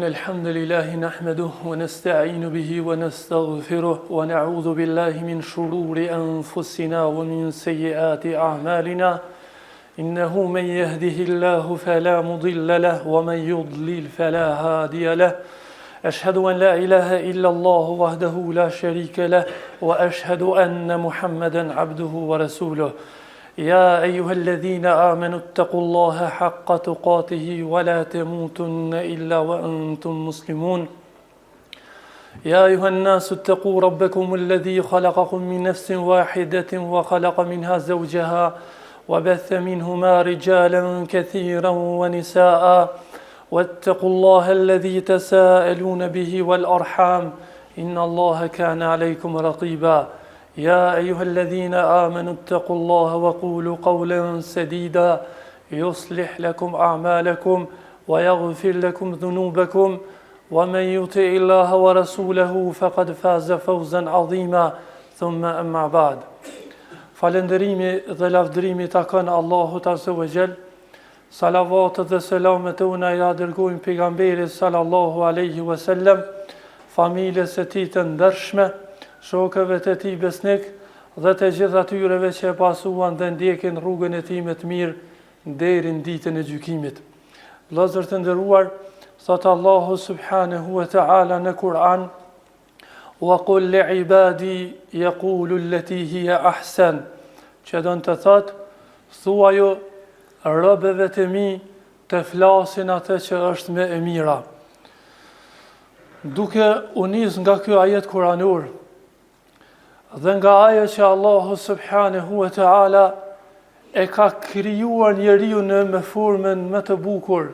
إن الحمد لله نحمده ونستعين به ونستغفره ونعوذ بالله من شرور أنفسنا ومن سيئات أعمالنا إنه من يهده الله فلا مضل له ومن يضلل فلا هادي له أشهد أن لا إله إلا الله وحده لا شريك له وأشهد أن محمدا عبده ورسوله يا أيها الذين آمنوا اتقوا الله حق تقاته ولا تموتن إلا وأنتم مسلمون يا أيها الناس اتقوا ربكم الذي خلقكم من نفس واحدة وخلق منها زوجها وبث منهما رجالا كثيرا ونساء واتقوا الله الذي تساءلون به والأرحام إن الله كان عليكم رقيبا يا أيها الذين آمنوا اتقوا الله وقولوا قولا سديدا يصلح لكم أعمالكم ويغفر لكم ذنوبكم ومن يطع الله ورسوله فقد فاز فوزا عظيما ثم أما بعد Falënderimi dhe lavdërimi takon Allahut Azza wa Jall. Salavatet dhe selamet tona ia dërgojmë pejgamberit sallallahu alaihi wasallam, familjes së tij të ndershme, shokëve të tij besnik dhe të gjithë atyreve që e pasuan dhe ndjekin rrugën e tij me të mirë deri në ditën e gjykimit. Vëllezër të nderuar, thotë Allahu subhanahu wa taala në Kur'an, "Wa qul li ibadi yaqulu allati hiya ahsan", që don të thotë, thuaju robëve të mi të flasin atë që është më e mira. Duke u nis nga ky ajet kuranor, Dhe nga ajo që Allahu subhanahu wa ta'ala e ka krijuar njeriun me formën më të bukur,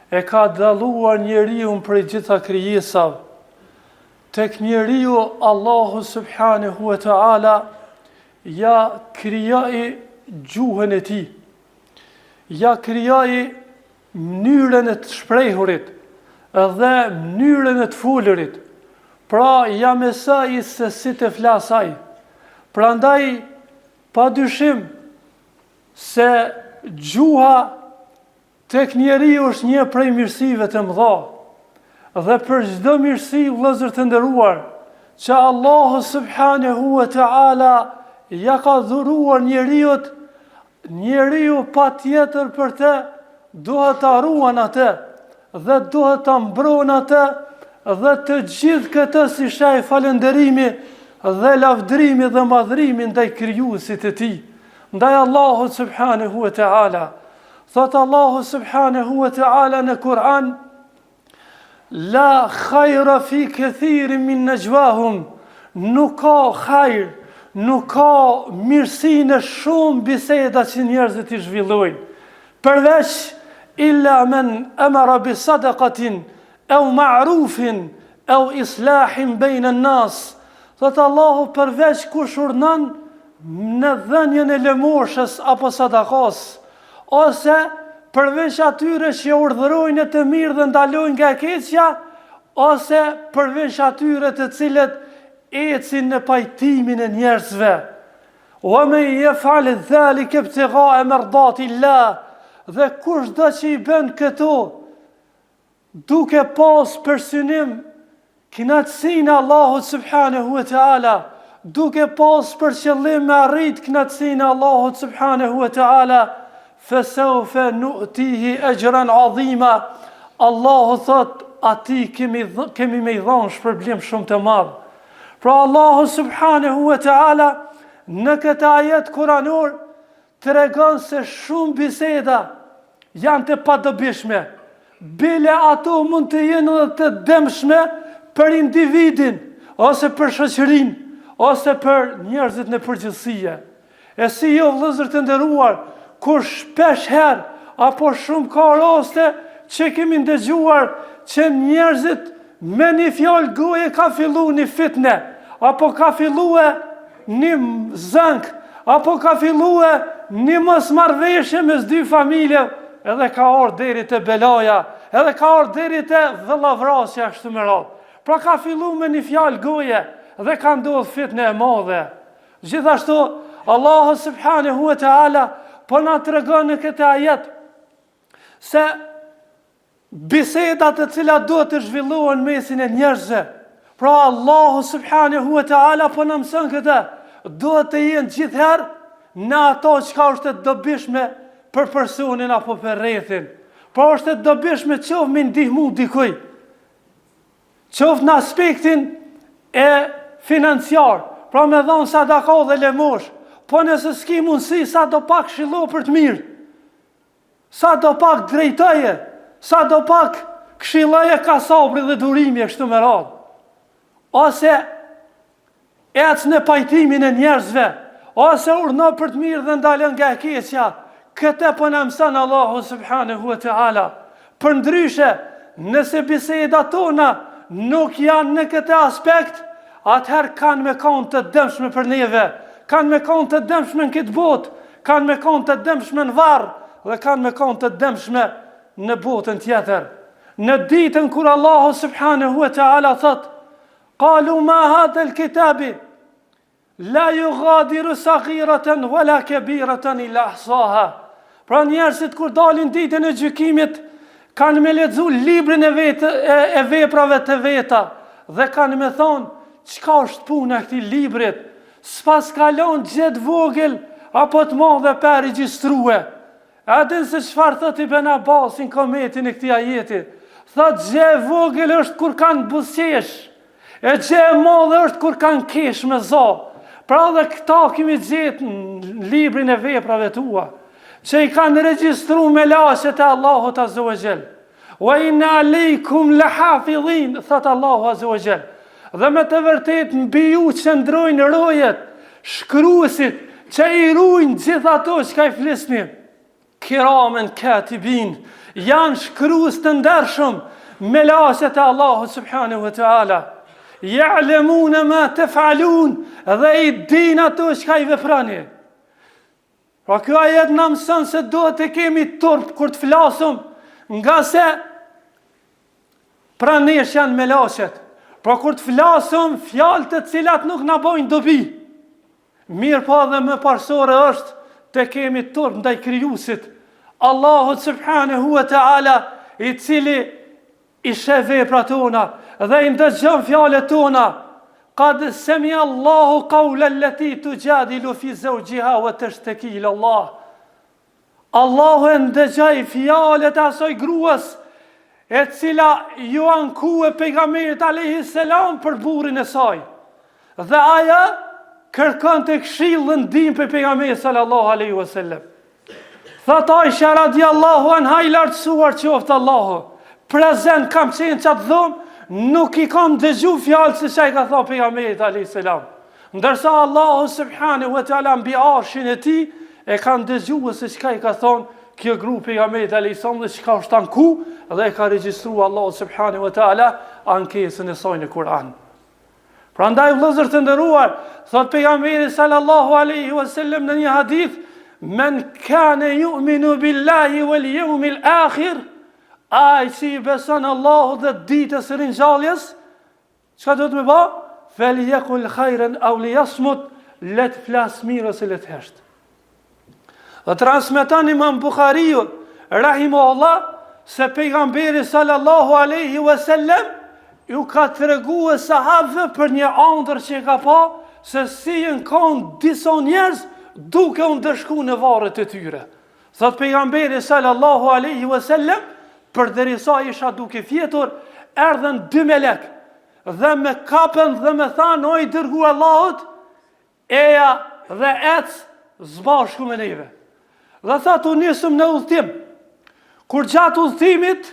e ka dalluar njeriun prej gjitha krijesave. Tek njeriu Allahu subhanahu wa ta'ala ja krijoi gjuhën e tij. Ja krijoi mënyrën e të shprehurit dhe mënyrën e të folurit. Pra ja mësoi se si të flasë ai. Prandaj pa dyshim se gjuha tek njeriu është një prej mirësive të mëdha. Dhe për çdo mirësi vëllezër të nderuar, që Allahu subhanahu wa taala ja ka dhuruar njeriut, Njeriu patjetër për të duhet ta ruan atë dhe duhet ta mbron atë dhe të gjithë këtë si shenjë falënderimi dhe lavdërimi dhe madhërimi ndaj krijuesit të tij, ndaj Allahut subhanahu wa taala. Thotë Allahu subhanahu wa taala në Kur'an La khajra fi kethirin min nexhvahum, nuk ka hajr, nuk ka mirësi në shumë biseda që njerëzit i zhvillojnë. Përveç, illa men emara bi sadakatin, eu ma'rufin, eu islahin bejnen nas. Thotë Allahu përveç kush urdhnon në dhënien e lëmoshës apo sadakasë, Ose, përveç atyre që urdhërojnë në të mirë dhe ndalojnë nga e keqja, ose përveç atyre të cilët ecin në pajtimin e njerëzve. Wa men jef'al dhalike ibtigae merdatil-lah, dhe kushdo që i bën këto, Duke pas për synim kënaqësinë e Allahut subhanehu ve teala, duke pas për qëllim me arrit kënaqësinë e Allahut subhanehu ve teala, fe seufe nu'tihi exhren adhima, Allahu thot atij kemi, kemi me i dhonë shpërblim shumë të madh. Pra Allahu subhanehu ve teala në këtë ajet kuranor tregon se shumë biseda janë të padobishme, bile ato mund të jenë edhe të dëmshme për individin, ose për shoqërinë, ose për njerëzit në përgjithësi. E si jo vëllezër të nderuar, kur shpesh herë apo shumë ka raste që kemi ndëgjuar që njerëzit me një fjalë goje ka fillu një fitne, apo ka fillue një zënkë, apo ka fillue një mosmarrëveshje mes dy familjeve, edhe ka ardhë deri te belaja, edhe ka ardhë deri te vëllavrasja kështu me radhë. Pra ka fillu me një fjalë goje dhe ka ndodhë fitne e madhe. Gjithashtu, Allahu subhanehu ve teala po na tregon në këtë ajet se. Bisedat të cilat duhet të zhvillohen në mesin e njerëzve, pra Allahu subhanahu wa taala po na mëson këtë, duhet të jenë gjithherë në ato çka është e dobishme për personin apo për rrethin. Pra është e dobishme qoftë me ndihmu dikuj, qoftë në aspektin e financiar, pra me dhonë sadaka dhe lëmoshë, po nëse s'ki mundësi, sado pak këshillo për të mirë, Sado pak drejtoje, sado pak këshilloje ka sabri dhe durimi e kështu me radhë. Ose ec në pajtimin e njerëzve, ose urdhno për të mirë dhe ndalo nga e keqja, këtë po na mëson Allahu subhanahu wa ta'ala. Përndryshe, nëse bisedat tona nuk janë në këtë aspekt, atëherë kanë me konë të dëmshme për neve, kanë me konë të dëmshme në këtë botë, kanë me konë të dëmshme në varr dhe kanë me konë të dëmshme në botën tjetër. Në ditën kur Allahu subhanahu wa ta'ala thotë, Kalu ma hadhel kitabi, la jugadiru sagireten, wa la kebireten illa ahsaha. Pra njerëzit kur dalin ditën e gjykimit, kanë me lexu librin e, vetë, e, e veprave të veta, dhe kanë me thonë, çka është puna e këtij librit, S'paska lon gjë të vogël apo të madhe pa e regjistrue. A din se çfarë thotë Ibn Abbasi në komentin e këtij ajeti? Thotë gjë e vogël është kur kanë buzëqesh, e gjë e madhe është kur kanë kesh me zo. Pra dhe këta kemi gjetë në librin e veprave tua, që i kanë regjistru melaqet e Allahut azze ve xhel. Wa inna alejkum la hafidhin, thot Allahu azze ve xhel. Dhe me të vërtet mbi ju qëndrojnë rojet, shkruesit që i rujnë gjithë ato çka i flisni. Kiramen katibin, janë shkrues të ndershëm, melaqet e Allahut subhanahu wa taala. Ja'lemune ma tef'alun dhe i din ato çka i veproni. Pra ky ajet na mëson se duhet të kemi turp kur të flasim, ngase pranë nesh janë melaqet. Pra kur të flasim fjalë të cilat nuk na bojnë dobi. Mirëpo edhe më parësore është të kemi turp ndaj krijuesit. Allahu subhanahu wa taala i cili I sheh veprat tona dhe i ndëgjon fjalët tona. Kad semi Allahu qawla allati tujadilu fi zawjiha wa tashtaki ila Allah. Allahu e ndëgjoi fjalët e asaj gruas e cila ju ankue pejgamberit alayhi selam për burrin e saj. Dhe ajo kërkonte këshillë dhe ndihmë prej pejgamberit sallallahu alaihi wasallam. Thot Aisha radiallahu anha i lartësuar qoftë Allahu. Prezent kam qenë n'qatë dhomë, nuk i kam dëgju fjalët se çka i ka thonë pejgamberit alayhi selam. Ndërsa Allahu subhanahu wa taala mbi arshin e tij e ka ndëgju se çka i ka thonë kjo gru pejgamberit alayhi selam dhe çka është anku dhe e ka regjistruar Allahu subhanahu wa taala ankesën e saj në Kur'an. Prandaj vëllezër të nderuar, thot pejgamberi sallallahu alaihi wasallam në një hadith, men kana yu'minu billahi wal yawmil akhir, ai që i beson Allahut dhe ditës së ringjalljes, çka duhet me ba? Fel yaqul khayran aw liyasmut, le të flas mirë ose le të hesht. Dhe transmeton Imam Buhariu rahimahullah se pejgamberi sallallahu alaihi wasallam ju ka tregue sahabëve për një andër që e ka pa se si janë kanë disa njerëz duke u ndëshku në varret e tyre. Thot pejgamberi sallallahu alaihi wasallam përderisa isha duke fjetur erdhën dy melek dhe me kapën dhe me thanë o i dërguar i Allahut Eja dhe ec s'bashku me neve. Dhe thot u nisëm në udhëtim. Kur gjatë udhëtimit,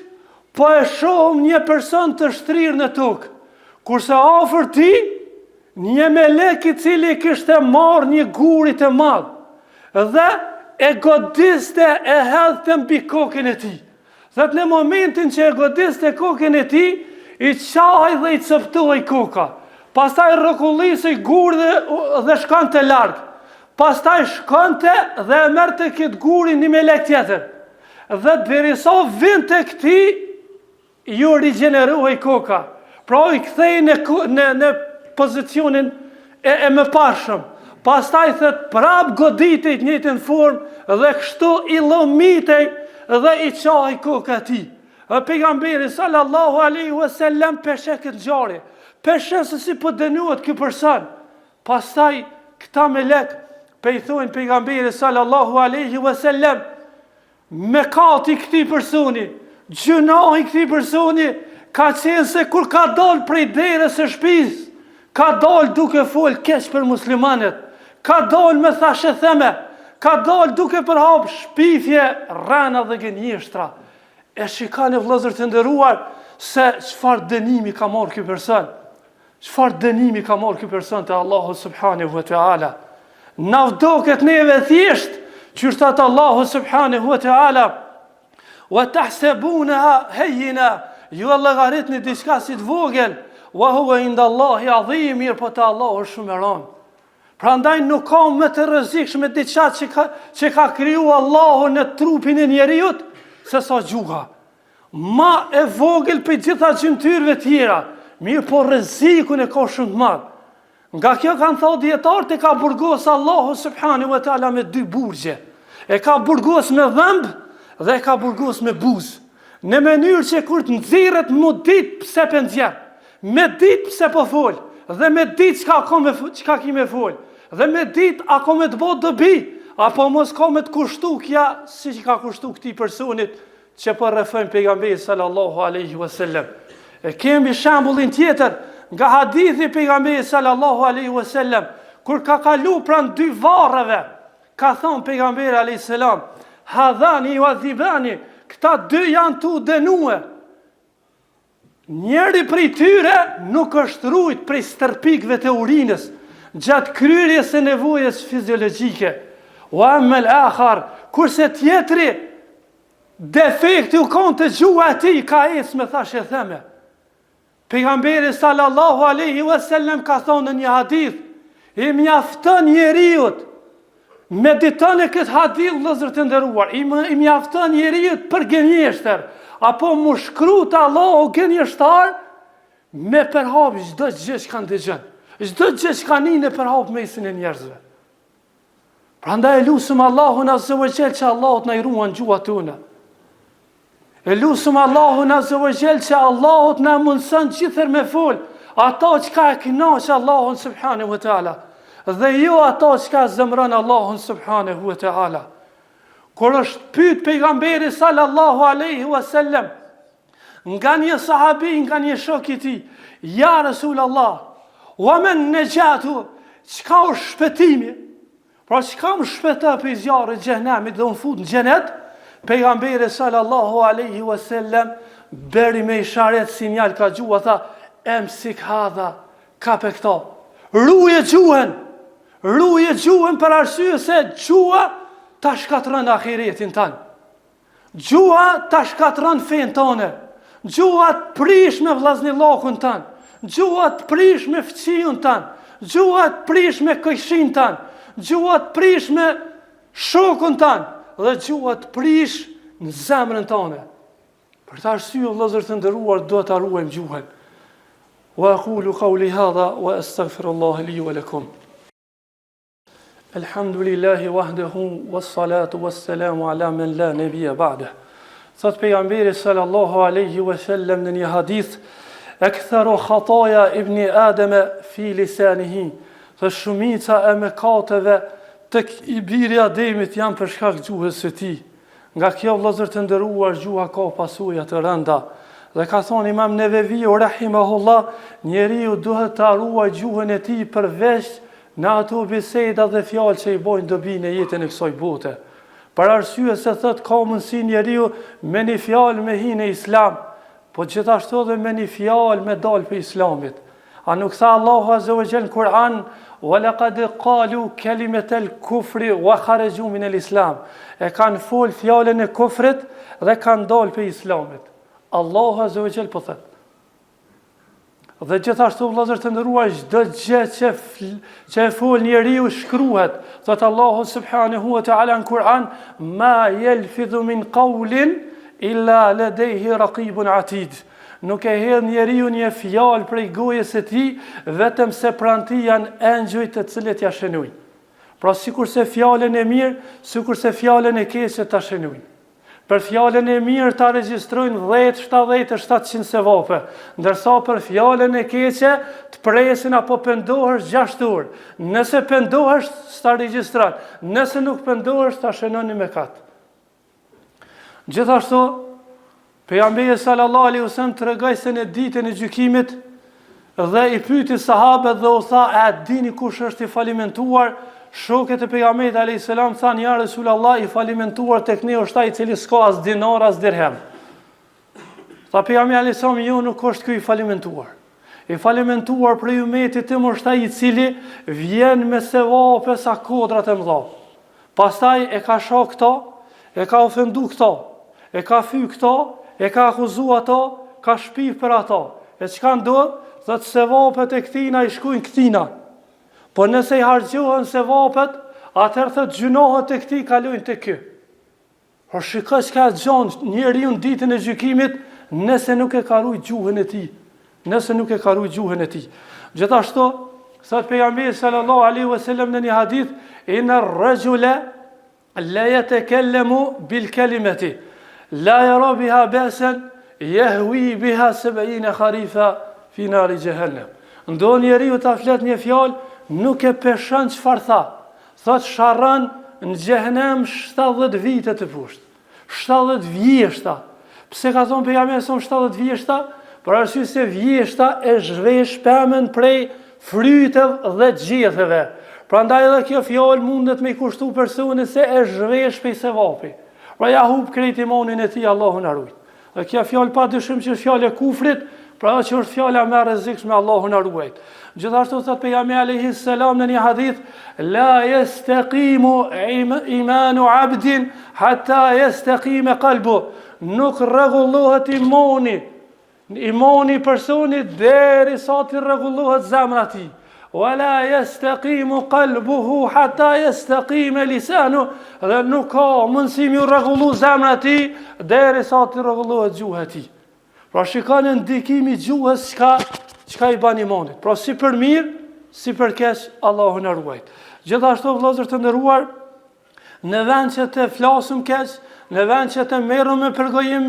po e shohëm një person të shtrirë në tokë. Kurse afër tij, një melek i cili kishte marrë një guri të madh dhe e godiste e hedhte mbi kokën e tij. Thot në momentin që e godiste kokën e tij, i çahej dhe i coptohej koka. Pastaj rrokullisej guri dhe, dhe shkonte larg. Pastaj shkonte dhe e merrte këtë gurin një melek tjetër. Dhe derisa vinte këtij, ju rigjenerohej koka. Pra i kthehej në, në, në pozicionin e, e mëparshëm. Pastaj thot prap goditej të njëjtën formë dhe kështu i llomitej dhe i çahej koka e tij. Dhe pejgamberi sallallahu alaihi wasallam pe sheh këtë ngjarje. Pe sheh se si po dënohet ky person. Pastaj këta melek pe i thojnë pejgamberit sallallahu alaihi wasallam Mëkati i këtij personi, gjynahi i këtij personi ka qenë se kur ka dalë prej derës së shtëpisë, ka dalë duke fol keq për muslimanët, ka dalë me thashetheme, ka dalë duke përhap shpifje, rrena dhe gënjeshtra. E shikoni vëllezër të nderuar se çfarë dënimi ka marrë ky person. Çfarë dënimi ka marrë ky person te Allahu subhanahu wa taala? Na doket neve thjesht, qysh thotë Allahu subhanahu wa taala, wa tahsabunaha hayyina, ju e llogaritni diçka si të vogël, wa huwa inda Allahi adhim, mirëpo te Allahu është shumë e rëndë. Prandaj nuk ka më të rrezikshme diçka që ka që ka kriju Allahu në trupin e njeriut se sa gjuha. Ma e vogël prej gjitha gjymtyrëve tjera, mirëpo rrezikun e ka shumë të madh. Nga kjo kanë thonë dijetarët e ka burgos Allahu subhanahu wa taala me dy burgje. E ka burgos me dhëmb dhe e ka burgos me buzë. Në mënyrë që kur të nxirret me ditë pse pe nxjerr, me ditë pse po fol dhe me ditë çka ka me çka ki me fol dhe me ditë a ka me të bo dobi apo mos ka me të kushtu kja siç i ka kushtu këtij personit që po rrëfen pejgamberi sallallahu alaihi wasallam. E kemi shembullin tjetër nga hadithi i pejgamberit sallallahu alaihi wasallam kur ka kalu pranë dy varreve, ka thënë pejgamberi alaihi salam, hadhani juadhibani, këta dy janë tu dënue. Njëri prej tyre nuk është rujt prej stërpikëve të urinës gjatë kryerjes së nevojës fiziologjike. Wa emmel akhar, kurse tjetri defekti u kon te gjuha e tij ka ecë me thashetheme. Pejgamberi sallallahu alaihi wasallam ka thonë në një hadith, i mjafton njeriut Meditone këtë hadith vëllezër të nderuar, i, i mjafton njeriut për gënjeshtër, apo mu shkru te Allahu gënjeshtar, me përhap çdo gjë çka ndëgjon, çdo gjë çka nin e përhap mesin e njerëzve. Prandaj e lusëm Allahun azze ve xhel që Allahu të na i ruan gjuhat tona. E lusëm Allahun azze ve xhel që Allahu të na mundëson gjithherë me fol ato çka e kënaq Allahun subhanahu wa taala dhe jo ato çka zemron Allahun subhanahu wa taala. Kur është pyet pejgamberi sallallahu alaihi wasallam nga një sahabi, nga një shok i tij, ja Rasul Allah, wa men nexhatu, çka është shpëtimi? Pra çka më shpëton prej zjarrit xhehenemit dhe më fut në xhenet? Pejgamberi sallallahu alaihi wasallam bëri me isharet sinjal ka gjuha tha emsik hadha kape këto. Ruje gjuhën. Ruje gjuhën për arsye se gjuha ta shkatërron ahiretin tan. Gjuha ta shkatërron fenë tane. Gjuha të prish me vllaznillakun tan. Gjuha të prish me fqijun tan. Gjuha të prish me kojshin tan. Gjuha të prish me shokun tan. Dhe gjuha të prish në zemrën tane. Për këtë arsye vëllezër të nderuar duhet ta ruajmë gjuhën. Wa aqulu qawli hadha wa astaghfirullah li wa lakum. Elhamdulillahi wahdehu wassalatu wassalamu ala men la nebije ba'deh. Thot pejgamberi sallallahu alaihi wasallam në një hadith, "Ektharu khataja ibni Ademe fi lisanihi." Thot shumica e mëkateve tek i biri i Ademit janë për shkak gjuhës së tij. Nga kjo vëllezër të nderuar gjuha ka pasoja të rënda. Dhe ka thonë Imam Neveviu rahimahullah, njeriu duhet ta ruajë gjuhën e tij përveç në ato biseda dhe fjalë që i bojnë dobi në jetën e kësaj bote. Për arsye se thotë ka mundësi njeriu me një fjalë me hi në Islam, po gjithashtu edhe me një fjalë me dalë prej Islamit. A nuk tha Allahu Azza wa Jall në Kur'an, "Wa laqad qalu kalimat al-kufri wa kharaju min al-islam." E kanë fol fjalën e kufrit dhe kanë dalë prej Islamit. Allahu Azza wa Jall po thot. Dhe gjithashtu vëllezër të nderuar, çdo gjë që që e fol njeriu shkruhet. Thot Allahu subhanahu wa taala në Kur'an, "Ma yalfidhu min qawlin illa ladayhi raqibun atid." Nuk e hedh njeriu një fjalë prej gojës së tij, vetëm se pranë tij janë engjëj të cilët ja shënojnë. Pra sikurse fjalën e mirë, sikurse fjalën e keqe ta shënojnë. Për fjalën e mirë ta regjistrojnë 10, 70 e 700 sevape, ndërsa për fjalën e keqe të presin a po pendohesh 6 orë. Nëse pendohesh, s'ta regjistron. Nëse nuk pendohesh, ta shënon një mëkat. Gjithashtu, pejgamberi sallallahu alaihi wasallam tregoi se në ditën e gjykimit dhe i pyeti sahabët dhe u tha, "A dini kush është i falimentuar?" Shokët e pejgamberit alaihi salam thanë, "Ja Resulallah, i falimentuar tek ne është ai i cili s'ka as dinar as dirhem." Tha pejgamberi alaihi salam, "Jo, nuk është ky i falimentuar." I falimentuar prej umetit tim është ai i cili vjen me sevape sa kodrat e mëdha. Pastaj e ka sha këto, e ka ofendu këto, e ka fy këto, e ka akuzu ato, ka shpif për ato. E çka ndodh? Thotë sevapet e këtina i shkujnë këtina. Po nëse i harxhohen sevapet, atëherë thotë gjynahet e këtij kalojnë te ky. Po shiko çka e gjon njeriun ditën e gjykimit nëse nuk e ka rujt gjuhën e tij, nëse nuk e ka rujt gjuhën e tij. Gjithashtu, thotë pejgamberi sallallahu alaihi wasallam në një hadith, inna ar-rajula la yatakallamu bil kalimati la yara biha ba'san yahwi biha 70 kharifa fi nari jahannam. Ndodh njeriu ta flet një fjalë, nuk e peshon çfarë tha. Thotë sharran në xhehenem 70 vite teposhtë. 70 vjeshta. Pse ka thonë pejgamberi son 70 vjeshta? Për arsye se vjeshta e zhvesh pemën prej fryteve dhe gjetheve. Prandaj edhe kjo fjalë mundet me i kushtu personit se e zhvesh prej sevapi. Pra ja hup krejt imanin e tij Allahu na rujt. Dhe kjo fjalë pa dyshim që është fjalë e kufrit, pra që është fjala më e rrezikshme Allahu na ruajt. Gjithashtu thot pejgamberi alayhi salam në një hadith, la yastaqimu imanu abdin hatta yastaqima qalbu. Nuk rregullohet imani, imani i personit derisa t'i rregullohet zemra e tij. Wala yastaqimu qalbuhu hatta yastaqima lisanu dhe nuk ka mundësi me u rregullu zemra e tij derisa të rregullohet gjuha e tij. Pra shikoni ndikimi i gjuhës çka çka i ban imanit. Pra si për mirë, si për keq Allahu na ruajt. Gjithashtu vëllezër të nderuar, Në vend që të flasim keq, në vend që të merrem me përgojim,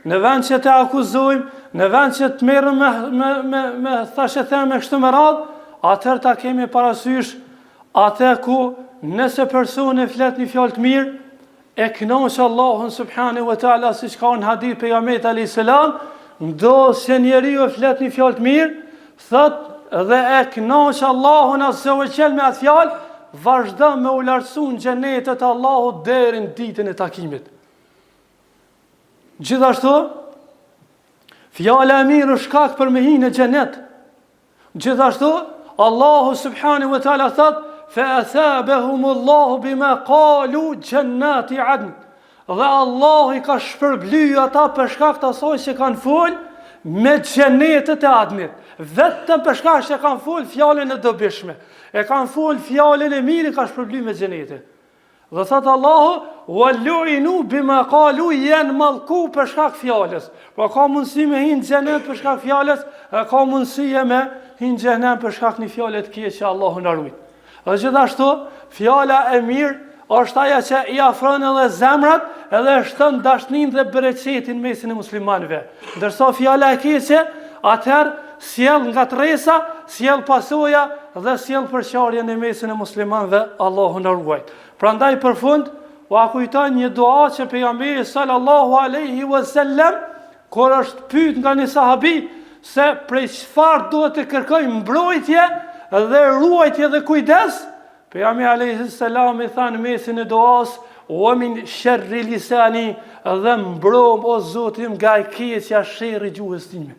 në vend që të akuzojmë, në vend që të merrem me me me me thashetheme kështu me radhë, atëherë ta kemi parasysh atë ku nëse personi flet një fjalë të mirë, e kënaq Allahun subhanahu wa taala siç ka në hadith pejgamberit alayhis salam, ndodh se njeriu e flet një fjalë të mirë, Thot dhe e kënaq Allahun azza wa jall me atë fjalë, vazhdon me u lartësu në xhenetet e Allahut deri në ditën e takimit. Gjithashtu, fjala e mirë është shkak për me hi në xhenet. Gjithashtu, Allahu subhanahu wa taala thot, "Fa athabahum Allahu bima qalu jannati adn." Dhe Allahu i ka shpërbly ata për shkak të asaj që kanë fol me xhenetet e Adnit. Vetëm për shkak që kanë fol fjalën e dobishme. E kanë fol fjalën e mirë i ka shpërbly me xhenete. Dhe thot Allahu, "Wa lu'inu bima qalu" janë mallku për shkak fjalës. Pra ka mundësi me hi në xhenet për shkak fjalës, e ka mundësi me hi në xhehenem për shkak një fjale të keqe Allahu na rujt. Dhe gjithashtu, fjala e mirë është ajo që i afron edhe zemrat edhe e shton dashninë dhe bereqetin mesin e muslimanëve. Ndërsa fjala e keqe, atëherë sjell ngatërresa, sjell pasoja dhe sjell përçarje në mesin e muslimanëve, Allahu na ruajt. Prandaj për fund, ua kujtoj një dua që pejgamberi sallallahu alaihi wasallam Kur është pyet nga një sahabi se prej çfarë duhet të kërkoj mbrojtje dhe ruajtje dhe kujdes, pejgamberi alayhi salam i tha në mesin e duas, "Wa min sharri lisani" dhe mbrom o Zoti im nga e keqja sherri gjuhës time.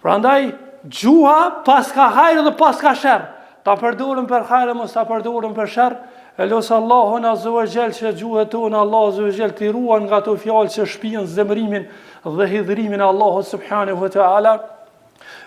Prandaj gjuha paska hajr dhe paska sherr. Ta përdorim për hajr e mos ta përdorim për sherr. E lus Allahun azza wa jall që gjuhët tona Allahu azza wa jall t'i ruan nga ato fjalë që shpijën zemërimin dhe hidhrimin e Allahut subhanahu wa taala.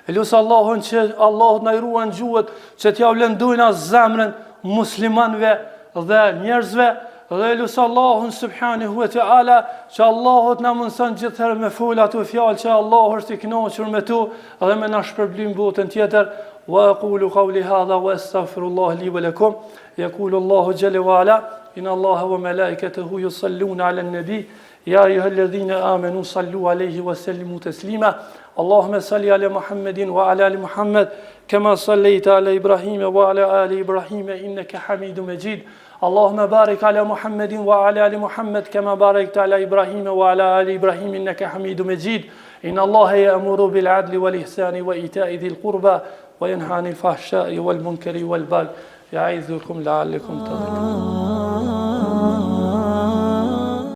E lus Allahun që Allahu të na i ruan gjuhët që t'jau lëndojnë zemrën muslimanëve dhe njerëzve dhe e lus Allahun subhanahu wa taala që Allahu të na mundson gjithherë me fol ato fjalë që Allahu është i kënaqur me to dhe me na shpërbly në botën tjetër wa aqulu qawli hadha wa astaghfirullah li wa lakum yaqulu Allahu jalla wa ala. Inna Allaha wa malaikatahu yusalluna 'alan nabi. Ya ayyuhalladhina amanu sallu 'alayhi wa sallimu taslima. Allahumma salli ala Muhammedin wa ala ali Muhammed kama sallaita ala Ibrahim wa ala ali Ibrahim innaka Hamidum Majid. Allahumma barik ala Muhammedin wa ala ali Muhammed kama barakta ala Ibrahim wa ala ali Ibrahim innaka Hamidum Majid. Inna Allaha ya'muru bil 'adli wal ihsani wa ita'i dhil qurba wa yanha 'anil fahsha'i wal munkari wal baghi. Ya'idhukum la'allakum tadhakkarun.